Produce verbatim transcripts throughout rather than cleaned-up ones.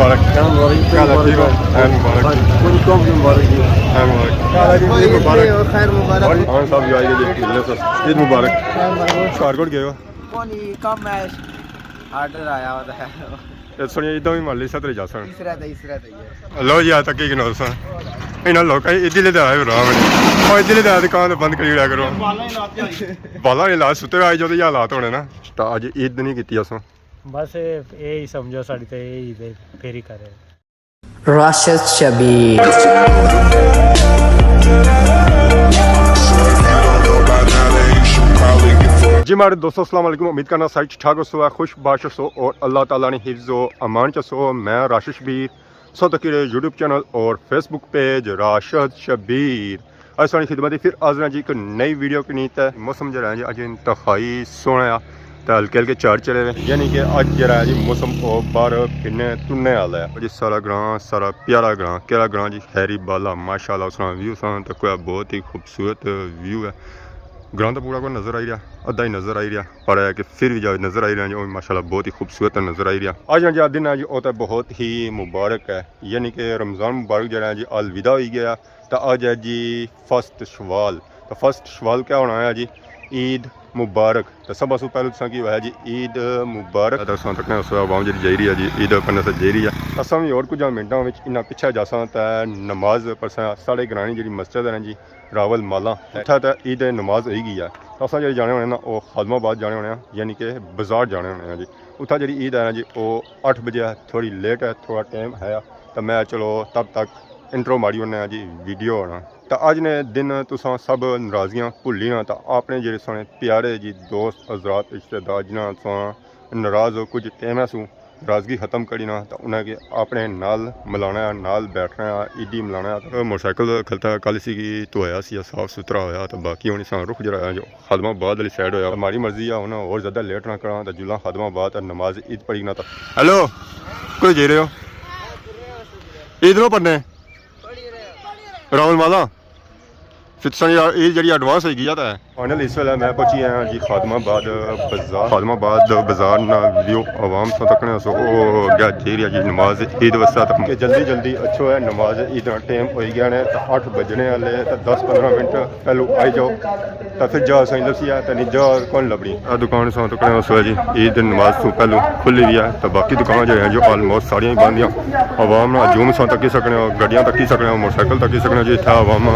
مبارک۔ السلام علیکم۔ کیا حال ہے؟ ٹھیک ہو؟ عید مبارک۔ بھائی، کون کون مبارک جی؟ عید مبارک۔ کیا حال ہے جی؟ عید مبارک۔ خیر مبارک۔ اور خان صاحب جو آئے گئے جی، ملنے سے عید مبارک۔ خیر مبارک۔ شکارکوٹ گئے ہو؟ کون ہی کم ہے؟ آرڈر آیا ہوتا ہے۔ اے سنیا، ادھر بھی محلے سترے جا سن۔ تیسرا تھا، تیسرا تھا یہ۔ لو جی، آج تک ہی گنو سن۔ انہاں لوکاں عیدی لے آئے رام نے۔ او عیدی لے آئے، دکان تو بند کری اڑیا کرو۔ بالا نے لا ستے آئے جو، تو یہ حالات ہونے نا۔ تو اج عید نہیں کیتی اساں۔ بس اے، اے ہی سمجھو ساڑی تے اے عید ہے، پھر ہی کرے۔ راشد شبیر۔ جی ماڑے دوستو، السلام علیکم۔ امید کرنا ساری ٹھیک ٹھاک ہوسو، خوش باش ہوسو اور اللہ تعالیٰ نے حفظ و امان چ ہوسو۔ میں راشد شبیر، سو تکی رہے یوٹیوب چینل اور فیس بک پیج راشد شبیر۔ اج ساڑی خدمت پھر حاضر ہاں جی ایک نئی ویڈیو کنی۔ تے موسم جیہڑا ہے جی اج انتہائی سوہنا ہے، تے ہلکے ہلکے جھڑ چلے نے، یعنی کہ اج جیہڑا ہے جی موسم او باہر پھرنے ترنے آلا ہے۔ جی سارا گراں، سارا پیارا گراں، کیہڑا گراں جی، خیری بالا، ماشاءاللہ اس طرح ویو ساں تے کوئی بہت ہی خوبصورت ویو ہے۔ گراں تو پورا کوئی نظر آئی رہیا، ادھا ہی نظر آئی رہیا، پر ہے کہ پھر بھی جو نظر آئی رہیا جی، او ماشاءاللہ بہت ہی خوبصورت نظر آئی رہیا۔ اج نا جیہڑا دن ہے جی، او تے بہت ہی مبارک ہے، یعنی کہ رمضان مبارک جیہڑا ہے جی الوداع ہوئی گیا۔ تے اج ہے جی فرسٹ شوال۔ تے فرسٹ شوال کیا ہونا ہے جی؟ عید مبارک۔ تے سب سوں پہلے تساں کی ہویا جی عید مبارک۔ تے تساں تکنے اس عوام جیہڑی جائی رہی ہے جی، عید پڑھنے سے جائی رہی ہے۔ اساں وی اور کچھ منٹاں وچ انہاں پچھے جاساں تے نماز پڑھساں۔ ساڑے گرانی جیہڑی مسجد ہے نا جی، راول مالا، اتھا تے عید نماز ہوئی گئی ہے۔ تے اساں جیہڑے جانے ہونے نا، او خادم آباد جانے ہونے ہیں، یعنی کہ بازار جانے ہونے ہیں جی۔ اتھا جیہڑی عید ہے نا جی، او اٹھ بجے ہے، تھوڑی لیٹ ہے، تھوڑا ٹائم ہے۔ تے میں چلو تب تک انٹرو ماری ہونے ہیں جی، ویڈیو ہونا۔ تے اج نے دن تساں سب ناراضگیاں بھلی نا، تے اپنے جیہڑے ساڑے پیارے جی دوست حضرات رشتہ دار جنہاں تساں ناراض ہو، کچھ ٹائم ہے سوں ناراضگی ختم کری نا، تے انہاں کے اپنے نال ملانا ہے، نال بیٹھنا ہے، عیدی ملانا ہے۔ تے موٹر سائیکل کھلتا کل اسی کی دھویا سی، صاف ستھرا ہویا، تے باقی ہن اساں رخ جیہڑا ہے جو خادم آباد والی سائیڈ ہویا۔ ماڑی مرضی ہے ہن اور زیادہ لیٹ نہ کراں، تے جلاں خادم آباد تے نماز عید پڑھی نا۔ تے ہیلو، کدھر جائی رہے ہو؟ عید نو پڑھنے؟ راول مالا؟ پھر تساں یار، اے جیہڑی ایڈوانس ہوئی گئی ہے تے۔ فائنل اس ویلے میں پہنچی آیا جی خادم آباد بازار۔ خادم آباد بازار نا ویو عوام تساں تکنے سو، او اگے جائی رہی ہے جی نماز عید واسطے۔ تے کہ جلدی جلدی اچھو ہے، نماز عید نا ٹائم ہوئی گیا نے، تے اٹھ بجنے والے، تے دس پندرہ منٹ پہلو آئی جاؤ، تے پھر جا سائیں لبسی ہے، تے نہیں جا کون لبنی۔ اے دکان تساں تکنے سو ہے جی، عید نماز تو پہلو کھلی ہوئی ہے، تے باقی دکاناں جیہڑیاں جو آلموسٹ ساریاں ہی بند ہیں۔ عوام نا ہجوم تساں تکی سکنے ہو، گڈیاں تکی سکنے ہو، موٹر سائیکل تکی سکنے ہو جی، اتھا عوام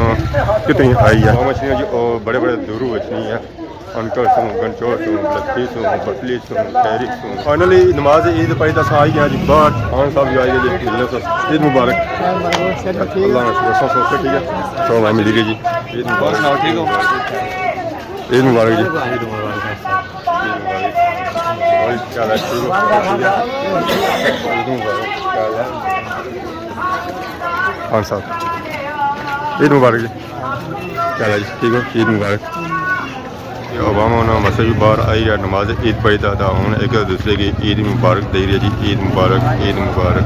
کتنی آئی ہے۔ عوام اچھنی ہے جی، او بڑے بڑے دوروں اچھنی ہے۔ انکر سوں، گنچور سوں، بلکھی سوں، بتلی سوں، خیری سوں۔ فائنلی نماز عید پڑھی تے اساں آئی گئے جی باہر۔ خان صاحب بھی آئی گئے جی، ملنے سے۔ عید مبارک۔ اللہ کا شکر، سب سب ٹھیک ہے؟ سب ملی گئی جی۔ عید مبارک۔ اور سناؤ، ٹھیک ہو؟ عید مبارک جی۔ عید مبارک۔ عید مبارک۔ اور کیا حال ہے؟ ٹھیک ہو؟ عید مبارک۔ کیا حال ہے؟ خان صاحب، عید مبارک جی۔ کیا حال ہے جی؟ ٹھیک ہو؟ عید مبارک۔ یہ عوام ہونا مسجد باہر آئی ہے، نماز عید پڑھی تھا، تھا ہن ایک دوسرے کی عید مبارک دے رہی ہے جی، عید مبارک، عید مبارک۔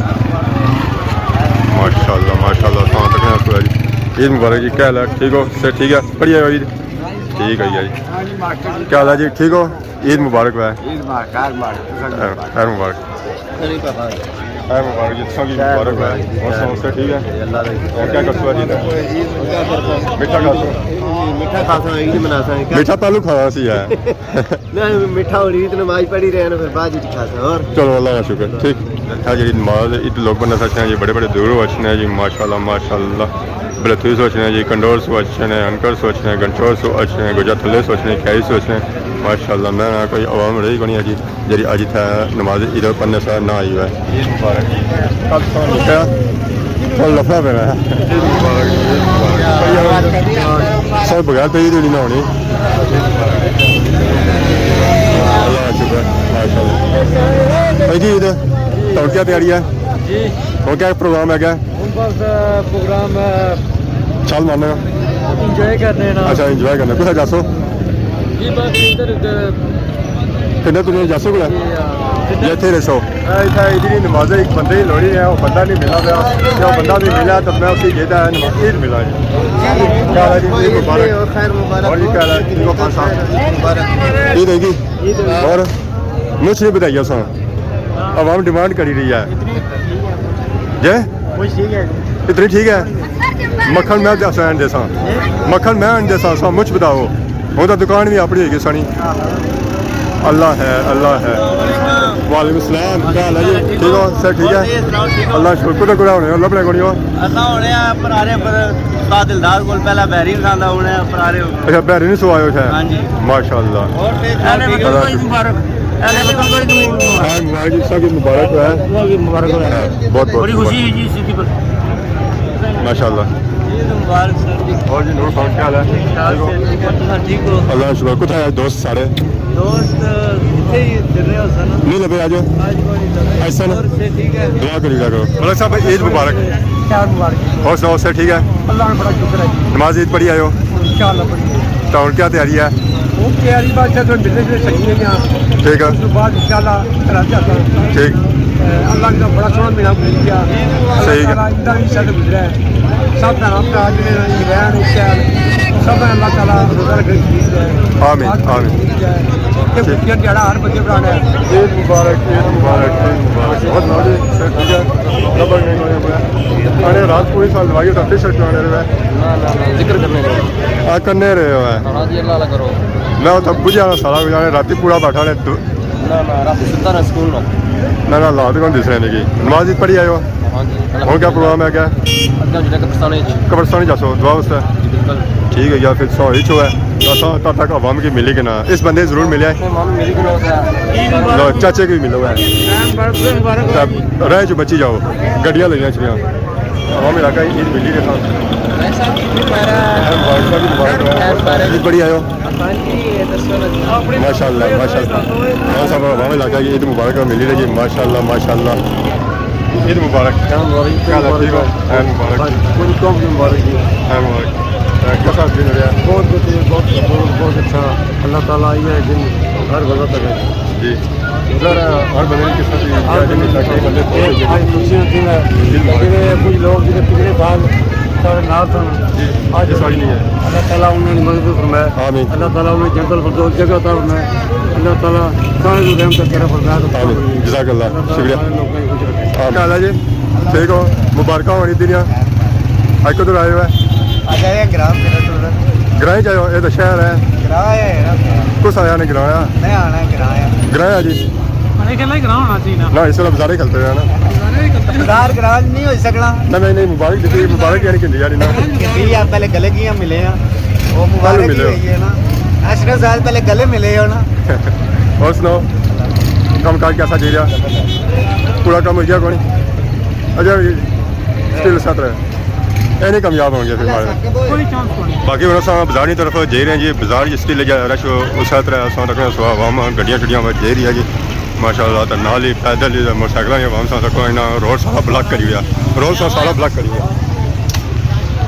ماشاءاللہ، ماشاءاللہ، سلام تک ہے جی۔ عید مبارک جی، کیا حال ہے؟ ٹھیک ہو؟ صحت ٹھیک ہے؟ پڑھی ہے عید؟ ٹھیک ہے جی۔ کیا حال ہے جی؟ ٹھیک ہو؟ عید مبارک ہے۔ عید مبارک، خیر مبارک، تساں کی مبارک۔ خیر مبارک۔ خیر مبارک جی، تساں کی مبارک ہے۔ اور سب سے ٹھیک ہے؟ اللہ دے۔ اور کیا کرسو جی؟ میٹھا کھاسو؟ میٹھا کھاسا، عید مناسا۔ میٹھا پہلو کھانا سی ہے۔ نہیں، میٹھا اور عید نماز پڑھی رہے ہیں، پھر بعد وچ کھاسا۔ اور چلو، اللہ کا شکر۔ ٹھیک۔ اے جڑی نماز عید لوگ بندہ سچ ہیں جی، بڑے بڑے دوروں اچھنے ہیں جی، ماشاءاللہ، ماشاءاللہ۔ بلتوئی سو اچھنے ہیں جی، کنڈور سو اچھنے ہیں، انکر سو اچھنے ہیں، گنچور سو اچھنے ہیں، گوجا تھلے سو اچھنے ہیں، کھیری سو اچھنے ہیں۔ ماشاءاللہ، میں نہ کوئی عوام رہی کونی ہے جی، جڑی اج اتھے نماز عید پڑھنے سے نہ آئی ہوئے۔ عید مبارک جی۔ کل سو لکھا، کل لفڑا پینا ہے۔ عید مبارک جی، عید مبارک۔ سو بغیر تو عید ہی نہیں نہ ہونی۔ اللہ کا شکر ہے، ماشاءاللہ۔ بھائی جی، عید، اور کیا تیاری ہے؟ جی۔ اور کیا پروگرام ہے کیا؟ ہن بس، اے، پروگرام، اے، چھال مارنے کا۔ انجوائے کرنے نا۔ اچھا، انجوائے کرنے۔ کتھے جاسو؟ جی، بس ادھر، ادھر۔ پنڈے تنے جاسو کتھے؟ جی، ہاں۔ یا اتھے رہسو؟ اے، اتھے ادھر ہی نماز، ایک بندے ہی لوڑی رہے، وہ بندہ نہیں ملا پیا۔ جے وہ بندہ بھی ملا تو میں اسی گیتا ہے نماز عید ملا جی۔ کیا حال ہے جی؟ عید مبارک۔ خیر مبارک۔ اور جی کیا حال ہے؟ ٹھیک ہو خان صاحب؟ مبارک۔ عید ہے جی؟ عید ہے۔ اور مچھ نہیں بتائی اساں۔ عوام ڈیمانڈ کری رہی ہے۔ جے؟ مچھ ٹھیک ہے۔ اتنی ٹھیک ہے؟ مکھن میں دساں، آن دساں۔ مکھن میں آن دساں، سا مچھ بتاؤ۔ ہوں تو دکان بھی اپنی ہوئی گئی سانی۔ اللہ ہے، اللہ ہے۔ وعلیکم السلام، کیا حال ہے جی؟ ٹھیک ہو؟ سر ٹھیک ہے؟ اللہ شکر۔ کدھر کدھر ہونے ہو؟ لبنے کونی ہو؟ اساں ہونے آ پرارے پر استاد دلدار کول، پہلا بحرین ساندا ہونے آ پرارے۔ اچھا، بحرین سو آئے ہو شاید؟ ہاں جی۔ ماشاءاللہ۔ اور تے سارے بزرگوں کی مبارک۔ اہل وطن کو عید مبارک۔ ہاں، مبارک جی، سب کی مبارک ہو۔ سب کی مبارک ہو۔ بہت بہت بڑی خوشی ہے جی اس چیز پر۔ ماشاءاللہ۔ عید مبارک سر جی۔ اور جی نور خان، کیا حال ہے؟ ٹھیک ہو؟ ٹھیک ہو؟ اللہ کا شکر۔ کتھا ہے دوست سارے؟ دوست اتھے ہی پھر رہے ہو سر۔ نہیں لبے، آ جاؤ۔ آج کوئی نہیں لبے۔ ایسا نا۔ اور سے ٹھیک ہے؟ دعا کری جا کرو۔ ملک صاحب، عید مبارک۔ عید مبارک۔ اور سناؤ، سر ٹھیک ہے؟ اللہ کا بڑا شکر ہے جی۔ نماز عید پڑھی آئے ہو؟ انشاءاللہ پڑھی ہے۔ تو ہن کیا تیاری ہے؟ ہن تیاری بس اتھے ملنے سے سجنے گیا۔ ٹھیک ہے۔ اس کے بعد انشاءاللہ گھر جاتا۔ ٹھیک۔ اے، اللہ کا بڑا سوہنا مہینہ گزر گیا۔ صحیح ہے۔ اللہ تعالیٰ اندا بھی شاید گزرا ہے۔ سب بھرا بھرا جڑے نے انگلینڈ، شہر، سب اللہ تعالیٰ روزہ رکھنے کی توفیق دے۔ آمین، آمین۔ تے ٹھیک۔ خوشیاں دیہاڑا ہر بندے بنانا ہے۔ عید مبارک، عید مبارک، عید مبارک۔ بہت مزے سے، ٹھیک ہے۔ لبا نہیں ہونے پڑا۔ آنے رات کو اس سال دوائی ہوتا، پھر شرط آنے رہے۔ نہ، نہ، نہ، ذکر کرنے کا۔ آ، کرنے رہے ہو، ہے۔ ہاں جی، اللہ اللہ کرو۔ میں اتھا بجھیا نا سارا کچھ، آنے راتی پورا بیٹھا نے دو۔ نہ، نہ، راتی ستا رہا سکون نال۔ نہ، نہ، اللہ تو کون دس رہے نے کی۔ نماز عید پڑھی آئے ہو؟ ہاں جی۔ ہن کیا پروگرام ہے کیا؟ اگے جڑا قبرستان وچ۔ قبرستان وچ جاسو، دعا واسطے؟ جی، بالکل۔ ٹھیک ہے یار، پھر سو ہی چھو ہے۔ اساں تب تک عوام کی ملی کے نا، اس بندے ضرور ملیا ہے۔ عوام ملی کے نا۔ لو، چاچے کی بھی ملو ہے۔ تب رہ جو بچی جاؤ، گڈیاں لگیاں چھڑیاں۔ عوام علاقہ عید ملی کے ساتھ۔ مبارک ہو۔ عید پڑھی آئے ہو؟ ماشاءاللہ، ماشاءاللہ۔ ہاں صاحب، عوام علاقہ کی عید مبارک ملی رہی ہے، ماشاءاللہ، ماشاءاللہ۔ عید مبارک۔ کیا حال ہے؟ ٹھیک ہو؟ عید مبارک۔ کوئی کم کی مبارک جی۔ عید مبارک۔ اے، کیسا دن رہا؟ بہت بہترین، بہت بہت بہت اچھا۔ اللہ تعالیٰ یہ دن ہر بندہ تک ہے۔ جی۔ ادھر ہر بندے کی قسمت ہی ہر بندے کی قسمت۔ بندے بہت اچھے۔ آج خوشی ہوتی ہے۔ عید مبارک۔ لیکن یہ کچھ لوگ جنہیں پچھلے سال سارے نال سن۔ جی، آج اس سال نہیں ہے۔ اللہ تعالیٰ انہوں نے مدد فرمائے۔ آمین۔ اللہ تعالیٰ انہیں جنت الفردوس جگہ عطا فرمائے۔ اللہ تعالیٰ سارے کو رحمت کرے فرمائے۔ آمین۔ جزاک اللہ۔ اللہ تعالیٰ شکریہ۔ سارے لوگوں کو خوش رکھے۔ آمین۔ کیا حال ہے جی؟ ٹھیک ہو؟ مبارکاں ہونی تیریاں۔ اج کدھر آئے ہو؟ اج آئے گراں پھر ٹور۔ گراں چ آئے ہو؟ یہ تو شہر ہے۔ گراں ہے نا۔ کس آیا نے گراں آیا؟ میں آنا ہے گراں آیا۔ گراں آیا جی۔ میں کہنا گراں ہونا چاہیے نا۔ نہ، اس ویلے بازارے کھلتے ہوئے نا۔ بازار گراں نہیں ہو سکنا۔ نہ، نہیں، نہیں، مبارک دیتی، مبارک یعنی کہ یار نا۔ کہتی یار پہلے گلے کیاں ملے ہیں۔ وہ مبارک ہی ہوئی ہے نا۔ اشرف صاحب پہلے گلے ملے ہو نا۔ اور سناؤ، کم کاج کیسا چل رہا؟ پورا کم ہو گیا کون؟ اچھا، سٹل سٹ رہے۔ اے نہیں کامیاب ہو گیا پھر مارے۔ کوئی چانس کون؟ باقی ہن اساں بازار نی طرف جائی رہے ہیں جی، بازار جس کی لگا رش اس طرح اساں تک سوا عوام گڈیاں شڈیاں وچ جائی رہی ہے جی۔ ماشاءاللہ، تے نال ہی پیدل ہی تے موٹر سائیکلاں ہی عوام ساں تک انہاں روڈ سارا بلاک کری ہویا، روڈ سا سارا بلاک کری ہویا۔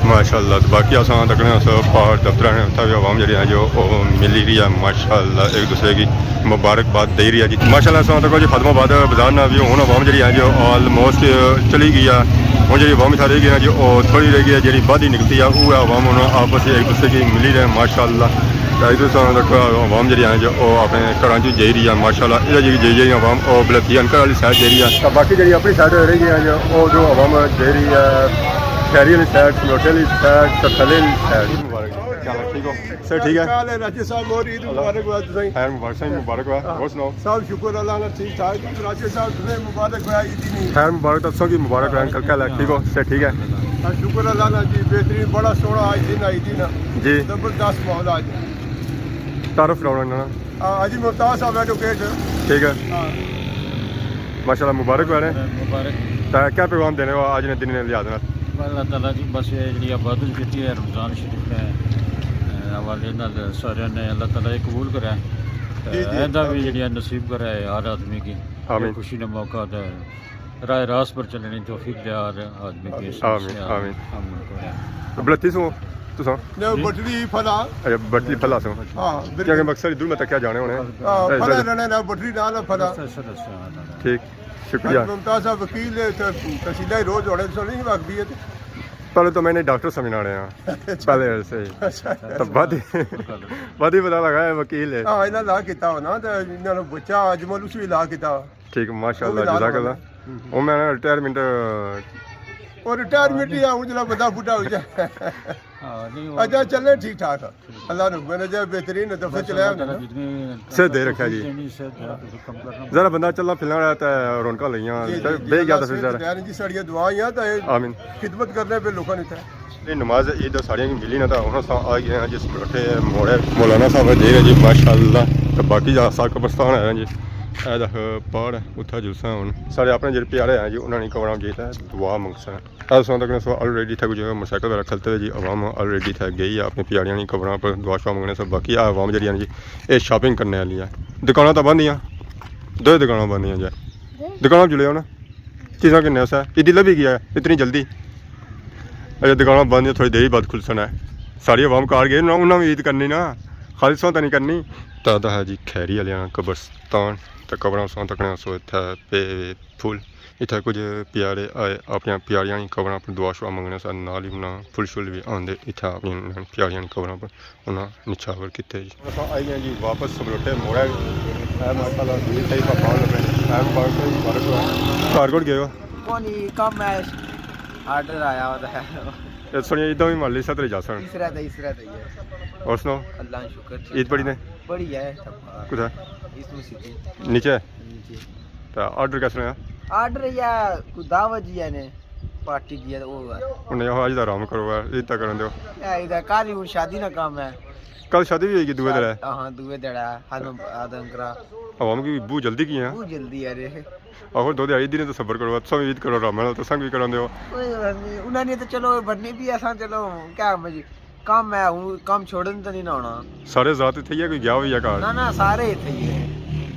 ماشاءاللہ، تے باقی اساں تکنے اس پہاڑ دفتراں نے اتھا بھی عوام جڑی ہے جو او ملی رہی ہے، ماشاءاللہ، ایک دوسرے کی مبارکباد دے رہی ہے جی۔ ماشاءاللہ، اساں تک جی خادم آباد بازار نا بھی ہن عوام جڑی ہے جو آلموسٹ چلی گئی ہے۔ ہن جڑی عوام اتھا رہ گئی ہے جو او تھوڑی رہ گئی ہے، جڑی باقی نکلتی ہے، وہ عوام ہن آپس وچ ایک دوسرے کی ملی رہے ہیں، ماشاءاللہ۔ تے ادھر ساں تک عوام جڑی ہے جو او اپنے گھراں چ جائی رہی ہے، ماشاءاللہ۔ ادھر جڑی جائی رہی ہے عوام، او بلتی انکر والی سائیڈ جائی رہی ہے۔ تے باقی جڑی اپنی سائیڈ رہ گئی ہے جو او جو عوام جائی رہی ہے شہری والی سائیڈ، سنوٹے والی سائیڈ، سرتھلے والی سائیڈ۔ مبارک۔ کیا حال ہے؟ ٹھیک ہو؟ سر، ٹھیک ہے؟ کیا حال ہے راجہ صاحب؟ اور عید مبارک ہو تساں۔ خیر مبارک، سائیں، مبارک ہو۔ ہاں۔ اور سناؤ؟ سب شکر اللہ نال ٹھیک ٹھاک۔ راجہ صاحب، تساں مبارک ہو عید نی۔ خیر مبارک، تساں کی مبارک ہو، انکل، کیا حال ہے؟ ٹھیک ہو؟ سر، ٹھیک ہے؟ ہاں، شکر اللہ نال جی، بہترین، بڑا سوہنا اج دن، عید نی نا۔ جی۔ زبردست ماحول اج۔ تعارف کراؤ نا۔ آ، حاجی ممتاز صاحب ایڈووکیٹ۔ ٹھیک ہے۔ ہاں۔ ماشاءاللہ، مبارک ہو رہے ہیں۔ مبارک۔ تے کیا پیغام دینے ہو اج نے دن نے لحاظ نال؟ اللہ تعالیٰ جی، بس یہ جڑی عبادت کیتی ہے رمضان شریف نے، اے، حوالے نال سارے نے اللہ تعالیٰ یہ قبول کرے۔ جی، جی۔ آئندہ بھی جڑی نصیب کرے ہر آدمی کی۔ آمین۔ خوشی نے موقع تے راہ راست پر چلنے توفیق دے ہر آدمی کی۔ آمین، آمین۔ آمین۔ بلتی سو تساں؟ نہیں، جی؟ بٹلی پھلا۔ اچھا، بٹلی پھلا سو۔ ہاں، بالکل۔ کیونکہ مقصد ادھر میں تک کیا جانے ہونے؟ ہاں، اے، پھلا رہنے نا، بٹلی نال پھلا۔ اچھا، اچھا، اچھا، ہاں، ہاں۔ ٹھیک، شکریہ۔ ممتاز صاحب وکیل ہے، تے تحصیلدار روز ہونے سو نہیں واقفیت۔ پہلے تو میں نے ڈاکٹر سمجھنا رہے ہیں۔ اچھا۔ پہلے ایسے ہی۔ اچھا۔ تو بعد ہی، بعد ہی پتہ لگا ہے وکیل ہے۔ ہاں، انہاں لا کیتا ہونا، تے انہاں نے بچہ اجمل اس بھی لا کیتا۔ ٹھیک، ماشاءاللہ، وہ بھی لا جزاک اللہ۔ ہوں، ہوں۔ وہ میں نے ریٹائرمنٹ اور ریٹائرمنٹ ہی ہے، ہن جڑا بندہ بڈھا ہوئی جائے۔ ہاں، نہیں، وہ اچھا، چلے ٹھیک ٹھاک۔ اللہ نے حکم ہے، جے بہترین ہے تو پھر بس چلے اللہ آؤ تعالیٰ نا۔ جتنی صحت دے رکھا جی۔ دینی صحت دے رکھا، کم کرنا۔ ذرا بندہ چلنا پھرنا رہا تے رونقاں لگیاں، جی، تے جی، بے اللہ گیا تو پھر صحت ذرا۔ دے، جی، ساڑیاں دعائیں ہیں تے آمین۔ خدمت کرنے پہ لوکاں نے تے۔ یہ نماز عید ساڑیاں کی ملی نا، تاں ہن اساں آ گئے ہیں جس بڑے موڑے مولانا صاحب دے رہے جی، ماشاءاللہ۔ تے باقی جا سا قبرستان ہے جی، اے دا پہاڑ ہے، اتھا جلساں ہن۔ ساڑے اپنے جڑے پیارے ہیں جی، انہاں نے قبراں جی تے دعا منگساں۔ اے سو تک نے سو آلریڈی تھے کچھ موٹرسائیکل وغیرہ کھلتے ہوئے جی، عوام آلریڈی تھے گئی ہے اپنی پیاریاں نی قبراں پر دعا شعا منگنے سے۔ باقی اے عوام جڑی ہے نا جی، اے شاپنگ کرنے والی ہے۔ دکاناں تاں بند ہیاں، دو دکاناں بند ہیاں جی۔ دکاناں جلے ہو نا، چیزاں کنے اسے عیدی لبھی گیا ہے اتنی جلدی۔ اجے دکاناں بند ہیاں، تھوڑی دیر بعد کھلسن ہے۔ ساری عوام کار گئے، انہاں، انہاں بھی عید کرنی نا، خالص تاں نہیں کرنی۔ تاں دا ہے جی کھیری والیاں قبرستان، تے قبراں سو تکنے سو اتھے پے پھول۔ اتھا کچھ پیارے آئے اپنی پیاریاں نی قبراں پر دعا شعا منگنے سن، نال ہی انہاں پھل شل بھی آندے اتھا اپنی انہاں پیاریاں نی قبراں پر انہاں نچھاور کیتے جی۔ اساں آئی گئے جی واپس سمروٹے موڑے۔ اے ماشاءاللہ دل صحیح پاک لبے۔ اے مبارک ہوئے، مبارک ہوئے۔ کار کوٹ گئے ہو؟ کونی، کم ہے، آرڈر آیا ہوا ہے۔ اے سنیا ادھر بھی مالی سترے جا سن۔ تیسرا تے، تیسرا تے ہی ہے۔ اور سناؤ؟ اللہ کا شکر، ٹھیک عید بڑی ٹھاک۔ نے؟ بڑی ہے۔ کدھر؟ اس مسجد۔ نیچے؟ نیچے۔ تے آرڈر کس طرح؟ آرڈر یا کوئی دعوت جی ہے نے، پارٹی جی ہے، وہ ہے۔ انہیں آخیا اج دا آرام کرو، عید تک کرن دیو۔ اے عید ہے، کل ہی ہن شادی نا کام ہے۔ کل شادی بھی ہوئی گی دوے دڑے؟ ہاں، دوے دڑے، ہر آدم کرا۔ عوام کی بہت جلدی کی ہے۔ بہت جلدی ہے رے۔ آخر دو دیہاڑی دن تو صبر کرو، تساں بھی عید کرو، آرام نال تساں بھی کرن دیو۔ کوئی گل نہیں، انہاں نے تو چلو بننی بھی اساں، چلو کیا مرضی۔ کم ہے، ہن کم چھوڑن تے نہیں نہ ہونا۔ سارے ذات اتھے ہی ہے، کوئی گیا ہوئی ہے گھر؟ نہ، نہ، سارے اتھے ہی ہے۔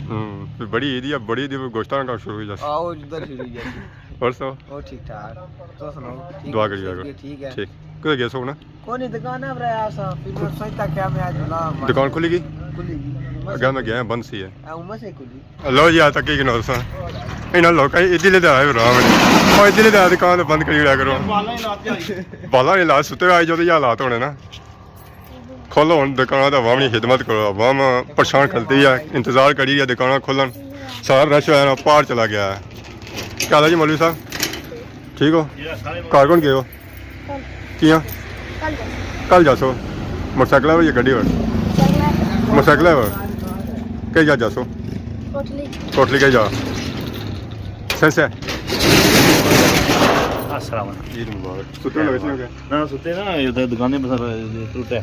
ہوں، پھر بڑی عید یا بڑی عید گوشتاں کا شروع ہو جاسی۔ آؤ، ادھر شروع ہو جاسی۔ اور سو؟ اور ٹھیک ٹھاک۔ تو سناؤ؟ ٹھیک دعا ہے، کریے سب گا۔ ٹھیک ہے۔ ٹھیک۔ کدھر گئے سو نا؟ کوئی نہیں، دکان پر آیا سا، پھر میں سوچتا کیا میں آج بلا دکان کھلی گئی؟ کھلی گئی۔ اگے میں گیا بند سی ہے۔ اے عمر سے کھلی۔ لو جی، آ تکی کنو تساں۔ انہاں لوکاں کی ادھر لے آئے آرام نے۔ او ادھر لے آ، دکان بند کری رہا کرو۔ بالاں نے لا ستے آئے جو تے یہ حالات ہونے نا۔ کھولو ہن دکاناں تے عوام نی خدمت کرو۔ عوام پریشان کھلتی ہے، انتظار کری رہی ہے دکاناں کھولن۔ سارا رش ہویا نا، پار چلا گیا ہے۔ کیا حال ہے جی مولوی صاحب؟ ٹھیک ہو؟ گھر کون گئے ہو؟ کل۔ کیاں؟ کل جاسو۔ کل جاسو؟ موٹرسائیکل ہے یا گڈی ہو؟ سائیکل ہے۔ موٹرسائیکل ہے ہو؟ کئی جا جاسو؟ کوٹلی۔ کوٹلی کئی جا؟ سنس ہے؟ السلام علیکم۔ عید مبارک۔ ستے لگے سی ہو گئے؟ نہ، ستے نا، ادھر دکانیں پر ٹوٹے۔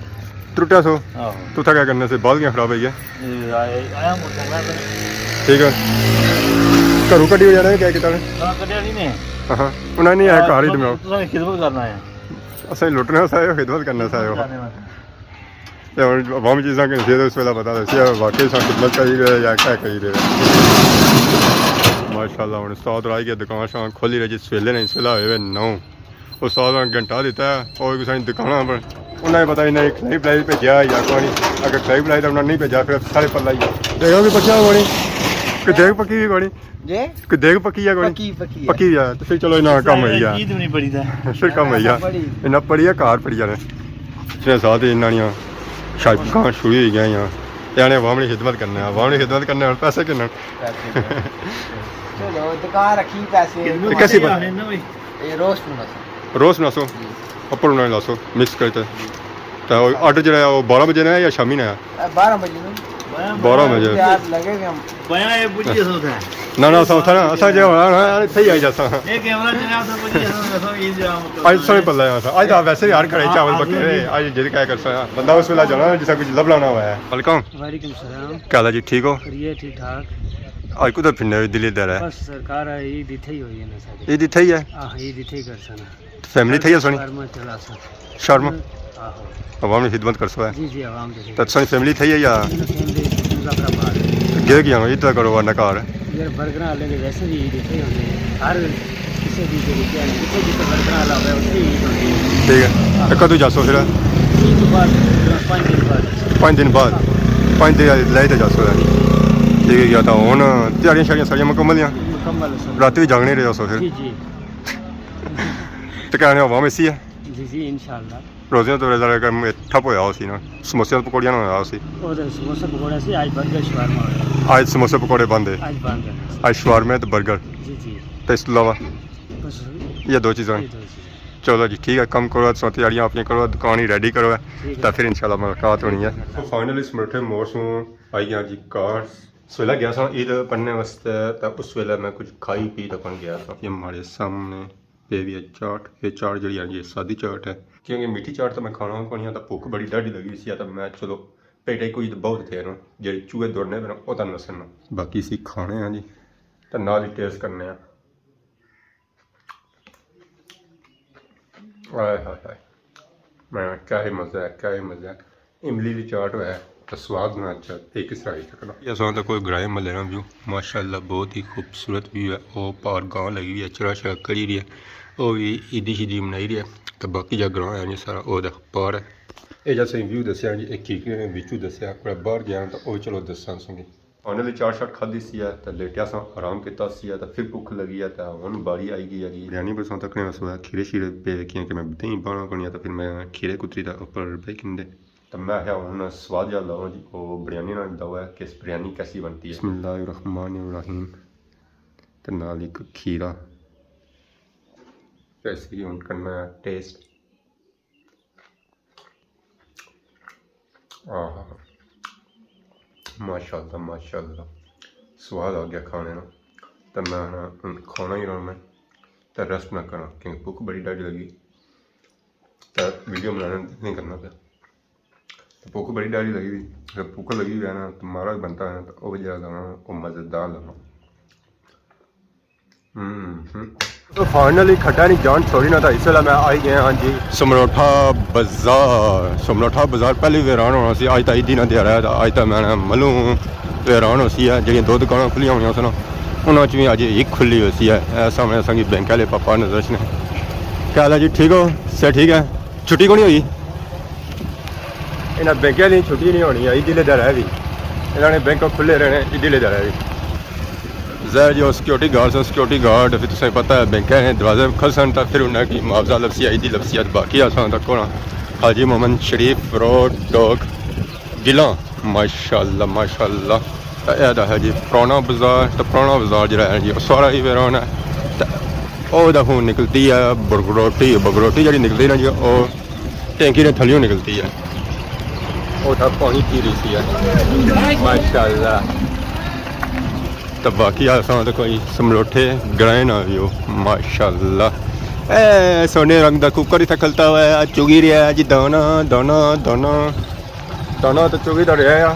ٹرٹیا سو؟ آہو۔ تو تھا کیا کرنے سے؟ بال کیاں خراب ہوئی ہے؟ اے، آیا، آیا موٹرسائیکل پر۔ ٹھیک ہے۔ گھروں کڈی ہو جانا ہے، کیا کیتا نے؟ ہاں، کڈیا نہیں نے۔ ہاں، ہاں۔ انہاں نے آیا، گھر ہی دماؤ۔ تساں خدمت کرنا ہے۔ اساں لٹنا سا ہے، خدمت کرنا سا ہے۔ تے ہن عوام چیزاں کے نصیحت اس ویلے پتہ لگسی ہے، واقعی سا خدمت کری رہے یا کیا کری رہے۔ ماشاءاللہ، ہن استاد راج کے دکان شان کھولی رہے جس ویلے نے، اس ویلے ہوئے ہوئے نو۔ استاد نے گھنٹہ دیتا ہے، اور کسے نے دکاناں پر۔ انہاں نے پتہ نہیں، کھلائی پلائی بھیجا یا کوئی نہیں۔ اگر کھلائی پلائی تو انہاں نے نہیں بھیجا، پھر سارے پلہ ہی ہے۔ دیکھو بھی پکیا ہوا نہیں۔ کہ دیکھ پکی بھی کوئی نہیں۔ جی؟ کہ دیکھ پکی ہے کوئی نہیں؟ پکی، پکی ہے۔ پکی ہے، تو پھر چلو انہاں کم ہوئی گیا۔ عید نہیں پڑی تھا۔ پھر کم ہوئی گیا۔ پڑی۔ انہاں پڑی ہے، گھر پڑی جانے۔ اتنے ساتھ انہاں نے شاید کہاں شروع ہوئی گیا یہاں۔ یعنی عوام نے خدمت کرنا ہے، عوام نے خدمت کرنا ہے، پیسے کرنا۔ پیسے کرنا۔ چلو، دکان رکھی پیسے۔ خدمت کیسی کرنا بات؟ ہے نا بھائی۔ اے روسٹ بناسو۔ روسٹ بناسو؟ جی۔ اپر بنانے لاسو، مکس کرتے۔ جی۔ تے او آرڈر جڑا ہے، او بارہ بجے نا ہے یا شامی نا ہے؟ اے بارہ بجے نا۔ بارہ بجے۔ تیار لگے ہوئے ہم۔ بیا اے پوچھیے سو تھے۔ نہ، نہ، سو تھا نا، اساں جے ہونا نا، اتھے ہی آئی جاساں۔ اے کیمرہ چلیا تو پوچھیے سو، سو عید جا مطلب اج سوئی پلہ آیا تھا۔ اج تو ویسے بھی ہر گھر چاول پکے ہوئے، اج جد کیا کرسا بندہ اس ویلے جانا جسا کچھ لبھنا نہ ہوا ہے۔ وعلیکم۔ وعلیکم السلام۔ کیا حال ہے جی، ٹھیک ہو؟ خیریت، ٹھیک ٹھاک۔ اج کدھر پھرنے ہوئے، دلی دے رہے؟ بس سرکار ہے، عید اتھے ہی ہوئی ہے نا ساری۔ عید اتھے ہی ہے؟ ہاں، عید اتھے ہی کرسا نا۔ فیملی تھئی ہے سونی؟ شاورما چلاں سا۔ شاورما؟ آہو۔ عوام نی خدمت کرسو ہے؟ جی، جی، عوام دی خدمت۔ تے سونی فیملی تھئی ہے یا؟ فیملی مظفر آباد۔ گئے کیاں ہو؟ عید دا کاروبار نہ گھر؟ یار، برگراں والے دے ویسے وی عید اتھے ہوندے۔ ہر کسے دی جڑی کیا ہے، جتھے جتھے برگراں والا ہوے، اتھے ہی عید ہوندی ہے۔ ٹھیک ہے۔ تے کدوں جاسو پھر؟ عید تو بعد، پنج دن بعد۔ پنج دن بعد؟ پنج دن لے تے جاسو ہے۔ ٹھیک ہے، یا تاں ہن تیاریاں شیاریاں ساریاں مکمل ہیں؟ مکمل ہے سر۔ رات وی جاگنے رہے ہو سو پھر؟ جی، جی۔ تے کہنے عوام ایسی ہے؟ جی، جی، انشاءاللہ۔ روزیاں تو ذرا کم ٹھپ ہویا ہو سی نا، سموسیاں تے پکوڑیاں نہ ہویا ہو سی۔ او تے سموسے پکوڑے سی، اج برگر شاورما ہویا۔ اج سموسے پکوڑے بند ہے۔ اج بند ہے۔ اج شاورما تے برگر۔ جی، جی۔ تے اس تو علاوہ؟ یا دو چیزاں؟ یہ دو چیزیں۔ چلو جی، ٹھیک ہے، کم کرو، تساں تیاریاں اپنی کرو، دکان ہی ریڈی کرو، ٹھیک ہے۔ تاں پھر انشاءاللہ ملاقات ہونی ہے۔ تو فائنلی سمرٹھے موڑ سوں آئی گیا جی کار۔ سویلے گیا سا عید پڑھنے واسطے، تاں اس ویلے میں کچھ کھائی پی تاں پڑھ گیا سا۔ یہ ہمارے سامنے پی وی ہے چاٹ۔ یہ چاٹ جڑی ہے، یہ سادی چاٹ ہے، کیونکہ میٹھی چاٹ تو میں کھانا کونی آ، تاں بھوک بڑی ڈاڈی لگی سی، تاں میں چلو پیٹے کوئی تو بہت تھے نا، جڑے چوہے دوڑنے پہ نا، وہ تاں نسن نا۔ باقی اسی کھانے ہیں جی، تاں نال ہی ٹیسٹ کرنے ہیں۔ آئے ہائے ہائے، میں کیا ہی مزہ ہے، کیا ہی مزہ ہے۔ املی دی چاٹ ہوئے تو سواد نہ اچھا، ایک اس طرح ہی تکنا۔ یہ اساں تاں کوئی گرائے ملے نا ویو، ماشاءاللہ بہت ہی خوبصورت ویو ہے۔ او پار گاں لگی ہوئی ہے، چرا شرا کری رہی ہے، او بھی عیدی شیدی منائی رہی ہے۔ تو باقی جا گراں ہے جی سارا او دا پار ہے۔ اے جا سائیں ویو دسیا جی، ایک کھیکے نے وچوں دسیا، کوئی باہر گیا نا تو او چلو دساں سنگی۔ انہاں نے چاٹ شاٹ کھادی سی ہے، تے لیٹیا ساں، آرام کیتا سی ہے، تے پھر بھوک لگی ہے، تے ہن باری آئی گئی ہے جی۔ بریانی بساں تکنے سو ہے، کھیرے شیرے پے کیاں کہ میں دہی بانا کونی ہے، تے پھر میں کھیرے کتری تے اوپر پے کندے۔ تے میں آخیا ہن سواد جا لاؤ جی، او بریانی نال داؤ ہے کہ اس بریانی کیسی بنتی ہے۔ بسم اللہ الرحمن الرحیم۔ تے نال ایک کھیرا۔ تے اسی ہن کرنا ہے ٹیسٹ۔ آہا، ماشاءاللہ، ماشاءاللہ، سواد آ گیا کھانے نا۔ تے میں ہن کھانا ہی رہنا، تے ریسٹ نہ کرنا، کیونکہ بھوک بڑی ڈاڈی لگی، تے ویڈیو بنانا نہیں کرنا پیا۔ تے بھوک بڑی ڈاڈی لگی ہوئی، تے بھوک لگی ہوئی ہے نا، تے مارا بھی بنتا ہے نا، تے او بھی جڑا لانا، او مزیدار لانا۔ ہم، ہم۔ تو فائنلی کھٹا نہیں جان چھوڑی نا، تھا اس ویلے میں آئی گیا ہاں جی سمروٹھا بازار۔ سمروٹھا بازار پہلے ویران ہونا سی، اج تاں عیدی نا دیہاڑا ہے، تاں اج تاں میں ملوں ویران ہو سی ہے۔ جڑیاں دو دکاناں کھلیاں ہوئیاں سن، انہاں چ وی اج ایک کھلی ہوئی سی ہے۔ اے سامنے اساں کی بینک والے پاپا نظر اچھنے۔ کیا حال ہے جی؟ ٹھیک ہو؟ صحت ٹھیک ہے؟ چھٹی کونی ہوئی؟ انہاں بینکاں نی چھٹی نہیں ہونی، عیدی لے دے رہے بھی۔ انہاں نے بینک کھلے رہنے، عیدی لے دے رہے بھی۔ ظاہر جی، او سیکیورٹی گارڈ سن، سیکیورٹی گارڈ، پھر تساں پتہ ہے، بینکاں نے دروازے کھلسن تاں پھر انہاں کی معاوضہ لبسی، عیدی لبسی۔ باقی اساں تک ہونا حاجی محمد شریف روڈ ڈوک گلاں۔ ماشاءاللہ، ماشاءاللہ۔ تاں اے دا ہے جی پرانا بازار، تاں پرانا بازار جڑا ہے جی، او سارا ہی ویران ہے۔ تاں او دا ہن نکلتی ہے بگروٹی، بگروٹی جڑی نکلتی نا جی، او ٹینکی نے تھلیوں نکلتی ہے۔ او تھا پانی پی رہی سی ہے۔ ماشاءاللہ۔ تاں باقی اساں تاں کوئی سملوٹھے گرائے نہ ویو۔ ماشاءاللہ۔ اے سونے رنگ دا کوکر اتھا کھلتا ہوا ہے، چگی رہیا ہے جی دانا، دانا، دانا۔ دانا تاں چگی تاں رہیا ہے،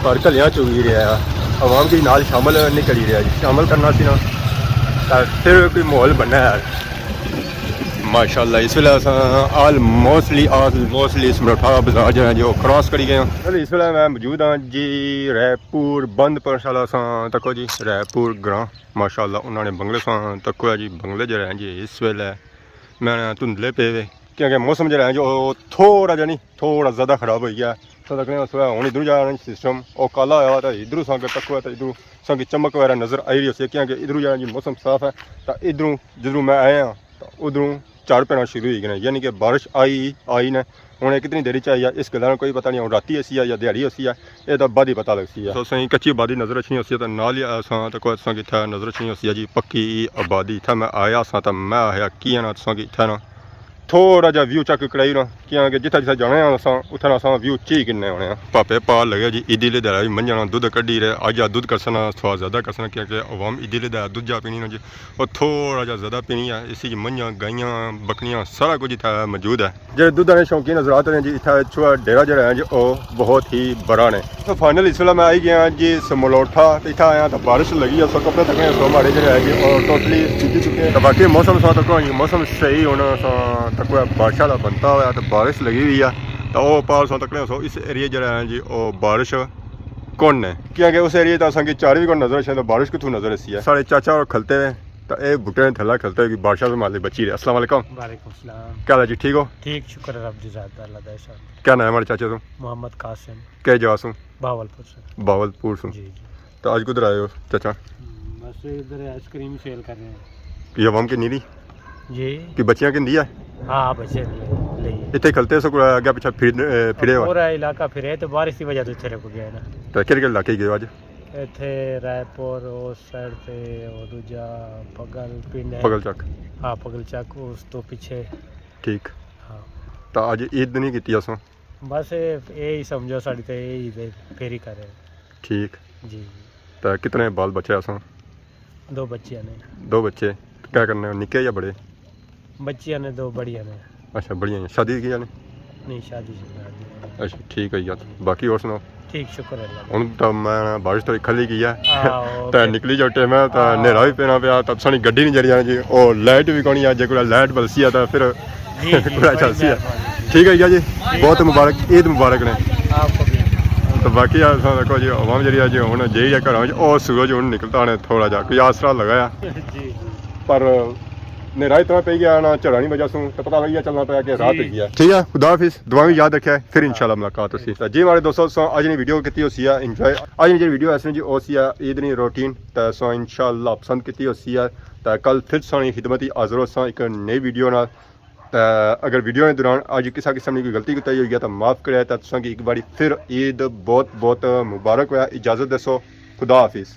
پر کلیاں چگی رہیا ہے۔ عوام کی نال شامل نہیں کری رہیا جی، شامل کرنا سی نا، تاں پھر کوئی ماحول بننا ہے۔ ماشاءاللہ، اس ویلے اساں آلموسٹلی، آلموسٹلی سمروٹھا بازار جو ہے جو کراس کری گئے ہاں۔ چلو، اس ویلے میں موجود ہاں جی رائے پور بند پر۔ ماشاءاللہ اساں تکو جی رائے پور گراں، ماشاءاللہ انہاں نے بنگلے ساں تکو ہے جی، بنگلے جو ہے جی اس ویلے میں دھندلے پے وے، کیونکہ موسم جو ہے جو تھوڑا جا نہیں، تھوڑا زیادہ خراب ہوئی گیا۔ تو تکنے اس ویلے ہن ادھروں جا رہا سسٹم، او کالا ہویا ہوا تھا، ادھروں ساں کے تکو ہے تو ادھروں ساں کی چمک وغیرہ نظر آئی رہی سی، کیونکہ ادھروں جا جی موسم صاف ہے، تو ادھروں جدھروں میں آیا ہاں، تو ادھروں چار پینا شروع ہوئی گئے، یعنی کہ بارش آئی، آئی نے۔ ہن اے کتنی دیری چ آئی ہے، اس گلا نا کوئی پتہ نہیں، ہن راتی ہوسی ہے یا دیہاڑی ہوسی ہے، اے تاں بعد ہی پتہ لگسی ہے۔ سو سائیں، کچی آبادی نظر اچھنی ہوسی ہے، تاں نال ہی اساں تکو تساں کی اتھا نظر اچھنی ہوسی ہے جی پکی آبادی۔ اتھا میں آیا ساں تاں میں آخیا کیاں نا تساں کی اتھا نا تھوڑا جا ویو چیک کرائی نا، کیاں کہ جتھا جتھا جانے آں اساں، اتھا نا اساں ویو چیک کرنے ہونے آں۔ پاپے پار لگے جی، عیدی لے دہاڑا وی منجھاں نا دودھ کڈی رہے، اج آ دودھ کرساں نا، تھوڑا زیادہ کرساں نا، کیاں کہ عوام عیدی لے دہاڑا دودھ جا پینی نا جی، او تھوڑا جا زیادہ پینی ہے۔ اسی جی منجھاں، گائیاں، بکریاں، سارا کچھ اتھا موجود ہے۔ جڑے دودھ نے شوقین حضرات نے جی، اتھا چھوڑا ڈیرا جڑا ہے جی، او بہت ہی بڑا نے۔ تو فائنل اس ویلے میں آئی گیا جی سملوٹھا، تے اتھا آیا تاں بارش لگی ہے، سو کپڑے تکنے سو ماڑے جڑے ہے جی، او ٹوٹلی بھیگی چکے ہیں۔ تے باقی موسم سو تکو جی، موسم صحیح ہونا سو تکو ہے، بارش والا بنتا ہوا تے بارش لگی ہوئی ہے۔ تے او پار سو تکنے سو اس ایریے جڑا ہے جی، او بارش کون نے؟ کیاں کہ اس ایریے تے اساں کی چار وی کون نظر اچھے، تے بارش کتھوں نظر اچھی ہے؟ ساڑے چاچا اور کھلتے ہیں، تے اے بوٹے نے تھلا کھلتے ہیں، کہ بارشاں سے مالے بچی رہے۔ السلام علیکم۔ وعلیکم السلام۔ کیا حال ہے جی، ٹھیک ہو؟ ٹھیک، شکر ہے رب دی ذات دا، اللہ دا احسان۔ کیا نام ہے ہمارے چاچا سو؟ محمد قاسم۔ کیا جگہ سو؟ بہاولپور سو۔ بہاولپور سو۔ جی، جی۔ تو آج کدھر آئے ہو چاچا؟ ہم، بس ادھر آئس کریم سیل کر رہے ہیں۔ یہ عوام کی نیری؟ جی۔ کہ بچیاں کی دی ہے؟ ہاں، بچے لے، لے۔ اتھے کھلتے سو، کوئی اگے پیچھے پھر، اے، پھرے ہو؟ پورا علاقہ پھرے تو بارش کی وجہ سے اتھے رک گیا ہے نا۔ تو کہڑے کہڑے علاقے گئے ہو آج؟ ایتھے رائے پور اس سائیڈ تے، او دوجا پگل پنڈ ہے۔ پگل چک۔ ہاں، پگل چک، اس تو پیچھے۔ ٹھیک۔ ہاں۔ تاں اج عید نہیں کیتی اساں؟ بس اے، اے ہی سمجھو ساڑی تے اے عید ہے، پھر ہی کرے۔ ٹھیک۔ جی۔ تاں کتنے بال بچے اساں؟ دو بچیاں نے۔ دو بچے۔ کیا کرنے، نکے یا بڑے؟ بچیاں نے دو، بڑیاں نے۔ اچھا، بڑیاں ہیں۔ شادی کی جانے؟ نہیں، شادی شدہ نہیں۔ اچھا، ٹھیک ہے یار۔ باقی اور سناؤ؟ ٹھیک، شکر اللہ۔ ہن تاں میں بارش تھوڑی کھلی گئی ہے۔ ہاں، تاں اوکے۔ نکلی جو ٹائم ہے، تاں ہاں۔ نیرا بھی پینا پیا، تاں سانی گڈی نہیں جڑی جی، او لائٹ بھی کونی ہے، جے کوئی لائٹ بلسی ہے تاں پھر جی، جی، پورا بڑی چلسی ہے۔ مہربانی۔ ٹھیک ہے یار جی، ٹھیک۔ بہت مبارک، عید مبارک نے۔ آپ کو بھی۔ تاں باقی اساں دیکھو جی، عوام جڑی ہے جی، ہن جے گھراں وچ او سورج ہن نکلتا نے تھوڑا جا، کوئی آسرا لگایا۔ جی، جی۔ پر نیرا اتنا پئی گیا نا، جھڑا نہیں وجہ سوں، تے پتہ لگی گیا، چلنا پیا کہ رات جی۔ ہوئی گیا۔ ٹھیک ہے، خدا حافظ، دعا میں یاد رکھیا، پھر انشاءاللہ ملاقات ہوسی۔ تے جی ہمارے دوستو، سو اج نی ویڈیو کیتی ہوسی ہے انجوائے۔ اج نی جی ویڈیو ایسے جی ہوسی ہے عید نی روٹین، تے سو انشاءاللہ پسند کیتی ہوسی ہے۔ تے کل پھر سانی خدمت ہی حاضر ہوساں ایک نئی ویڈیو نال۔ تے اگر ویڈیو نے دوران اج کسا قسم نی کوئی غلطی کوتاہی ہوئی ہے تاں معاف کرے، تے تساں کی ایک باری پھر عید بہت بہت مبارک ہویا۔ اجازت دیسو، خدا حافظ۔